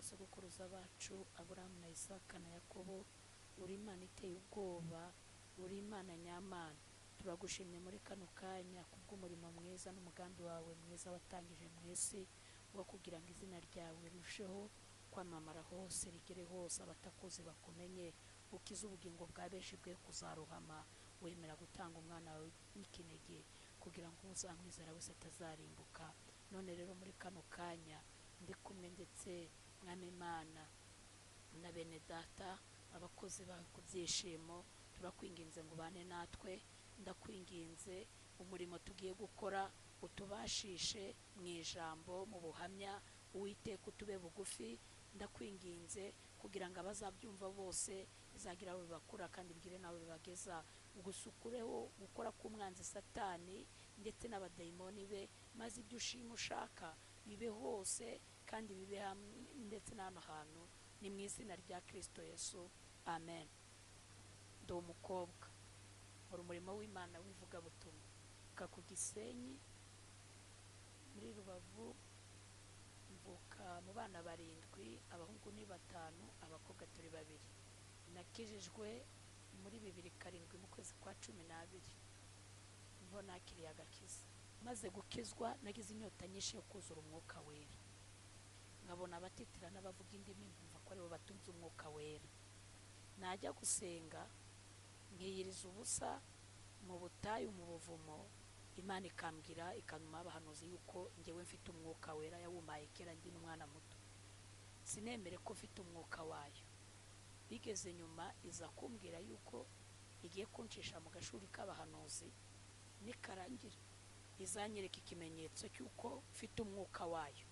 Basogokuruza bacu Aburahamu na Isaka na Yakobo, uri Imana iteye ubwoba, uri Imana nyamana. Turagushimye muri kano kanya kubw'umurimo mwiza n'umugambi wawe mwiza watangije mu isi wo kugira ngo izina ryawe rirusheho kwamamara hose, rigere hose, abatakuzi bakumenye, ukize ubugingo bwa benshi bwe kuzarohama, wemera gutanga umwana wawe w'ikinege kugira ngo uzamwizera wese atazarimbuka. None rero muri kano kanya ndi kumwe ndetse Mwami Imana na bene data abakozi bawe ku byishimo, turakwinginze ngo ubane natwe. Ndakwinginze umurimo tugiye gukora utubashishe mu ijambo, mu buhamya, Uwiteka utube bugufi. Ndakwinginze kugira ngo abazabyumva bose bizagira aho bibakura kandi bigire n'aho bibageza. Ugusukureho gukora k'umwanzi Satani ndetse n'abadayimoni be, maze ibyo ushima ushaka bibe hose kandi bibe hamwe ndetse n'hano hantu. Ni mu izina rya Kristo Yesu, amen. Ndi umukobwa nkora umurimo w'Imana w'ivugabutumwa ku Gisenyi muri Rubavu. Mvuka mu bana 7, abahungu ni 5, abakobwa turi 2. Nakijijwe muri 2007 mu kwezi kwa 12, niho nakiriye agakiza. Maze gukizwa nagize inyota nyinshi yo kuzura umwuka wera, nkabona abatitira n'abavuga indimi nkumva ko aribo batunze umwuka wera. Najya gusenga nkiyiriza ubusa mu butayu mu buvumo, Imana ikambwira ikantuma abahanuzi yuko njyewe mfite umwuka wera, yawumpaye kera ndi n'umwana muto, sinemere ko mfite umwuka wayo. Bigeze nyuma iza kumbwira yuko igiye kuncisha mu gashuri k'abahanuzi, nikarangira izanyereka ikimenyetso cy'uko mfite umwuka wayo.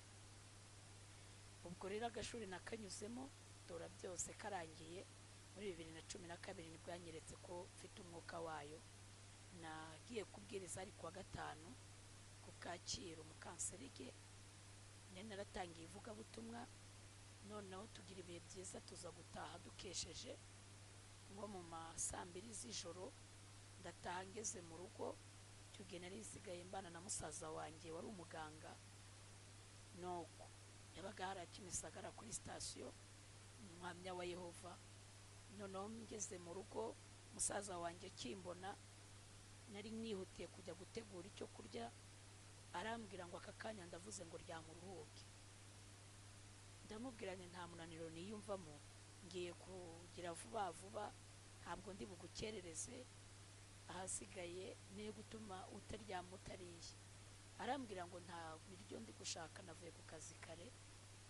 Ubwo rero agashuri nakanyuzemo dora byose karangiye muri 2012 nibwo yanyeretse ko mfite umwuka wayo. Nagiye kubwiriza ari kuwa gatanu ku Kacyiru mu Kanserege, nari naratangiye ivugabutumwa. Noneho tugira ibihe byiza, tuza gutaha dukesheje nko mu ma saa 2 z'ijoro. Ndataha ngeze mu rugo, icyo gihe nari nsigaye mbana na musaza wanjye wari umuganga, nuko yabaga hariya Kimisagara kuri sitasiyo, umuhamya wa Yehova. Noneho ngeze mu rugo musaza wanjye akimbona, nari nihutiye kujya gutegura icyo kurya, arambwira ngo aka kanya ndavuze ngo ryama uruhuke. Ndamubwira nti nta munaniro niyumvamo, ngiye kugira vuba vuba, ntabwo ndi bugukerereze, ahasigaye niyo gutuma utaryama utariye. Arambwira ngo nta biryo ndi gushaka, navuye ku kazi kare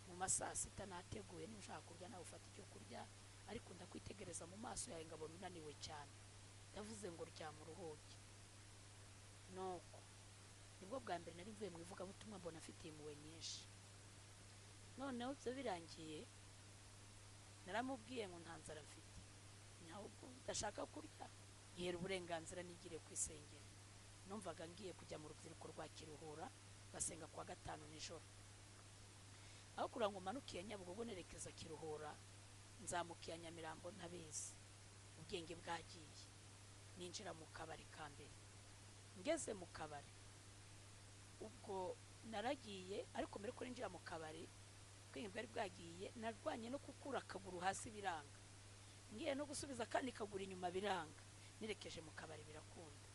mu ma saa 6 nateguye, niba ushaka kurya nawe ufata icyo kurya, ariko ndakwitegereza mu maso yawe ngabona unaniwe cyane. Ndavuze ngo ryama uruhuke. Nuko nibwo bwa mbere nari mvuye mu ivugabutumwa mbona afite impuhwe nyinshi. Noneho ibyo birangiye naramubwiye ngo nta nzara mfite, ntabwo ndashaka kurya, nkihera uburenganzira nigire ku isengero. Numvaga ngiye kujya mu rubyiruko rwa Kiruhura basenga kuwa gatanu nijoro. Aho kugira ngo manukiye Nyabugogo nerekeza Kiruhura, nzamukiye Nyamirambo ntabizi, ubwenge bwagiye, ninjira mu kabari ka mbere. Ngeze mu kabari ubwo naragiye, ariko mbere ko ninjira mu kabari ubwenge bwari bwagiye, narwanye no gukura akaguru hasi biranga, ngiye no gusubiza kandi kaguru inyuma biranga, nerekeje mu kabari birakunda.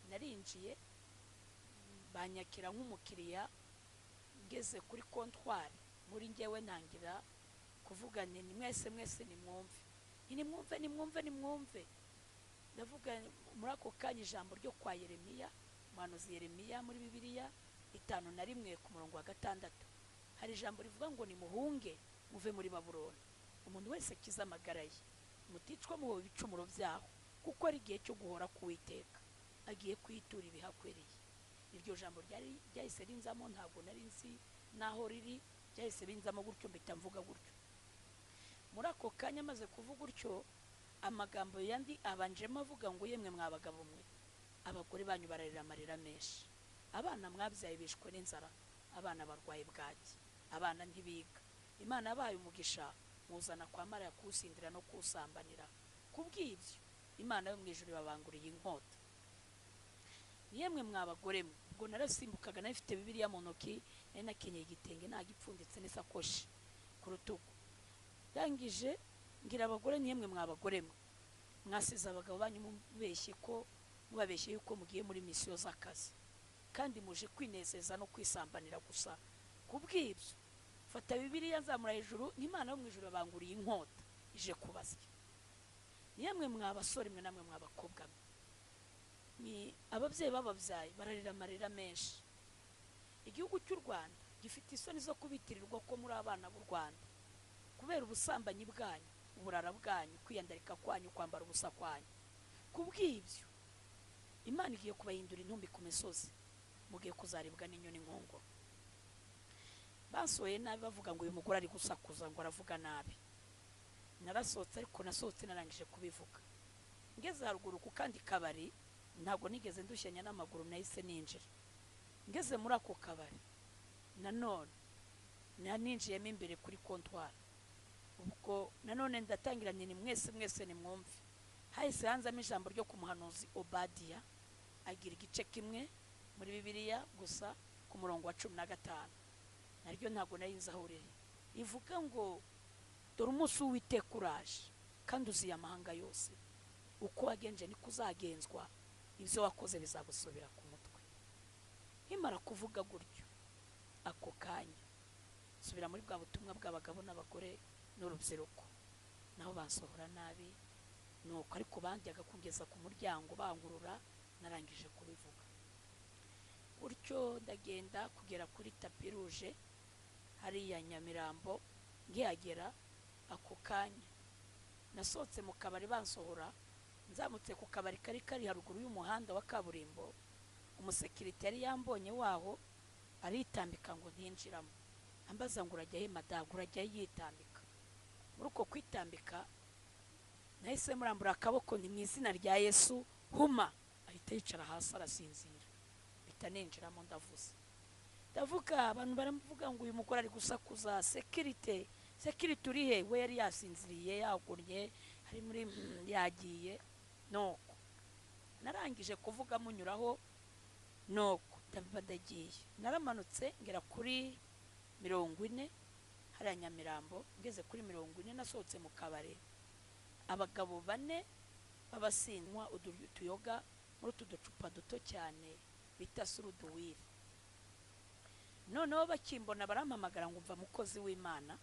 Narinjiye banyakira nk'umukiriya, ngeze kuri comptoir muri njyewe ntangira kuvuga nti ni mwese mwese nimwumve, nimwumve, nimwumve, nimwumve. Ndavuga muri ako kanya ijambo ryo kwa Yeremiya, umuhanuzi Yeremiya muri Bibiliya 51 ku murongo wa 6, hari ijambo rivuga ngo nimuhunge muve muri Babuloni, umuntu wese akize amagara ye, muticwa mu bicumuro byaho, kuko ari igihe cyo guhora k'Uwiteka, agiye kwitura ibihakwiriye. Iryo jambo ryari ryahise rinzamo, ntabwo nari nzi naho riri, ryahise binzamo gutyo mpita mvuga gutyo. Muri ako kanya maze kuvuga gutyo, amagambo yandi abanjemo avuga ngo yemwe mwabagabo mwe, abagore banyu bararira amarira menshi, abana mwabyaye bishwe n'inzara, abana barwaye bwaki, abana ntibiga, Imana yabahaye umugisha muzana kwa Maraya kusindira no kusambanira. Kubw'ibyo Imana yo mu ijuru ibabanguriye inkota. Yemwe mwabagore mwe, ubwo narasimbukaga nari mfite Bibiliya mu ntoki, nari nakenyeye igitenge nagipfunditse n'isakoshi ku rutugu. Ndangije ngira abagore, "Niyemwe mwa bagore mwe, mwasize abagabo banyu mubeshye ko mubabeshye yuko mugiye muri misiyo z'akazi, kandi muje kwinezeza no kwisambanira gusa. Kubw'ibyo, fata Bibiliya nzamura hejuru n'Imana yo mu ijuru banguriye inkota ije kubasya. Niyemwe mwa basore mwe, namwe mwa bakobwa mwe, ni ababyeyi bababyaye bararira amarira menshi. Igihugu cy'u Rwanda gifite isoni zo kubitirirwa ko muri abana b'u Rwanda kubera ubusambanyi bwanyu, uburara bwanyu, kwiyandarika kwanyu, kwambara ubusa kwanyu. Kubw'ibyo, Imana igiye kubahindura intumbi ku misozi, mugiye kuzaribwa n'inyoni nkongoro." Basohoye nabi, bavuga ngo uyu mugore ari gusakuza, ngo aravuga nabi. Narasohotse, ariko nasohotse narangije kubivuga. Ngeze haruguru ku kandi kabari, ntabwo nigeze ndushyanya n'amaguru, nahise ninjira. Ngeze muri ako kabari nanone, ninjiyemo imbere kuri comptoir. Ubwo nanone ndatangira, ni mwese mwese nimwumve. Hahise hanzamo ijambo ryo ku muhanuzi Obadiya, agira igice kimwe muri Bibiliya gusa, ku murongo wa 15. Naryo ntabwo nari nzi aho riri. Rivuga ngo: "Dore umunsi w'Uwiteka uraje, kandi uziye amahanga yose. Uko wagenje niko uzagenzwa, ibyo wakoze bizagusubira ku mutwe." Nkimara kuvuga gutyo, ako kanya subira muri bwa butumwa bw'abagabo n'abagore n'urubyiruko, naho bansohora nabi. Nuko ariko banjyaga kugeza ku muryango bangurura, narangije kubivuga gutyo. Ndagenda kugera kuri Tapis Rouge hariya Nyamirambo. Nkihagera, ako kanya nasohotse mu kabari bansohora, nzamutse ku kabari kari kari haruguru y'umuhanda wa kaburimbo, umusekirite yari yambonye waho aritambika ngo ntinjiramo. Ambaza ngo: "Urajya he, madamu? Urajya?" Yitambika. Muri uko kwitambika nahise murambura akaboko, ni mu izina rya Yesu, huma! Ahita yicara hasi arasinzira. Mpita ninjiramo, ndavuze, ndavuga. Abantu baramuvuga ngo uyu mugore ari gusakuza, sécurité, sécurité uri he? We yari yasinziriye, yagunnye, ari muri yagiye. Nuko narangije kuvuga munyuraho, nuko ndaba ndagiye. Naramanutse ngera kuri 40 hariya Nyamirambo. Ngeze kuri 40, nasohotse mu kabari, abagabo bane b'abasinywa utuyoga muri utu ducupa duto cyane bita suruduwiri. Noneho bakimbona barampamagara ngo: "Mva mukozi w'Imana."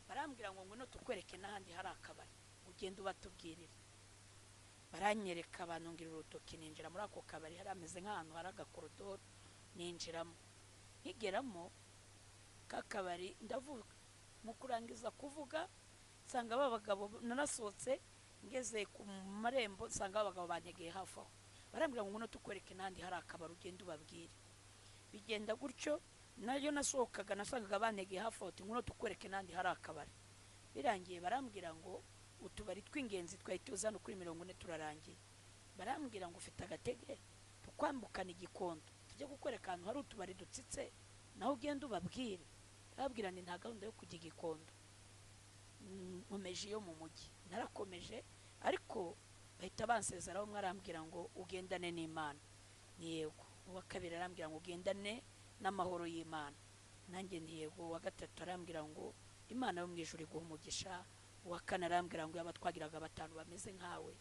Barambwira ngo: "Ngwino tukwereke n'ahandi hari akabari, ugende ubatubwirire." Baranyereka, bantungira urutoki, ninjira muri ako kabari. Hari hameze nk'ahantu hari agakorodoro, ninjiramo. Nkigeramo ka kabari, ndavuga. Mu kurangiza kuvuga nsanga ba bagabo, narasohotse ngeze ku marembo nsanga ba bagabo bantegeye hafi aho, barambwira ngo: "Ngwino tukwereke n'ahandi hari akabari, ugende ubabwire." Bigenda gutyo. Nayo nasohokaga nasangaga bantegeye hafi aho, "Ngwino tukwereke n'ahandi hari akabari." Birangiye barambwira ngo utubari tw'ingenzi twari tuzi hano kuri 40 turarangiye. Barambwira ngo: "Ufite agatege tukwambukana Igikondo, tujye kukwereka ahantu hari utubari dutsitse, naho ugenda ubabwire." Ndababwira ni nta gahunda yo kujya Igikondo, nkomeje iyo mu mujyi. Narakomeje, ariko bahita bansezeraho. Umwe arambwira ngo: "Ugendane n'Imana." Ni yego. Uwa kabiri arambwira ngo: "Ugendane n'amahoro y'Imana." Nanjye ni yego. Uwa gatatu arambwira ngo: "Imana yo mu ijuru iguha umugisha." Uwa kane arambwira ngo: "Yaba twagiraga batanu bameze nkawe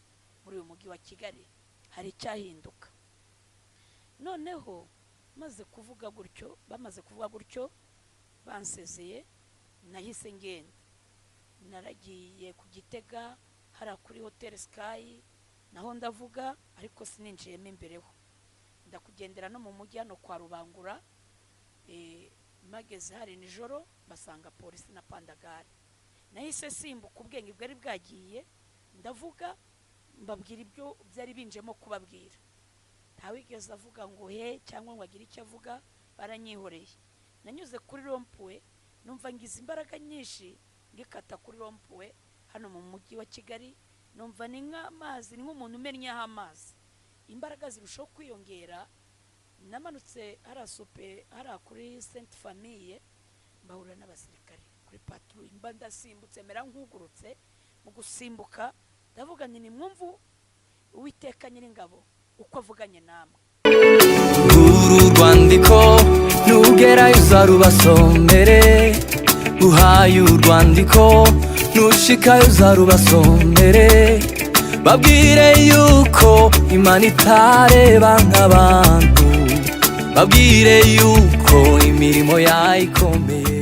muri uyu mujyi wa Kigali, hari icyahinduka." Noneho maze kuvuga gutyo, bamaze kuvuga gutyo bansezeye, nahise ngenda. Naragiye ku Gitega hariya kuri Hoteli Sky, naho ndavuga, ariko sininjiyemo imbereho. Ndakugendera no mu mujyi hano kwa Rubangura. Mageze hari nijoro, basanga polisi na pandagare. Nahise simbuka, ubwenge bwari bwagiye, ndavuga, mbabwira ibyo byari binjemo kubabwira. Ntawigeze avuga ngo he cyangwa ngo agire icyo avuga, baranyihoreye. Nanyuze kuri rond-point, numva ngize imbaraga nyinshi ngikata kuri rond-point hano mu mujyi wa Kigali, numva ni nk'amazi, ni nk'umuntu umennyeho amazi, imbaraga zirushaho kwiyongera. Namanutse hariya supe, hariya kuri Sainte Famille, mbahurira n'abasirikare kuri patrouille. Mba ndasimbutse, mera nk'ugurutse. Mu gusimbuka ndavuga nti: "Nimwumvu Uwiteka Nyiringabo uko avuganye namwe." Uru rwandiko nugerayo uzarubasomere. Uhaye urwandiko, nushikayo uzarubasomere, babwire yuko Imana itareba nk'abantu, babwire yuko imirimo yayo ikomeye.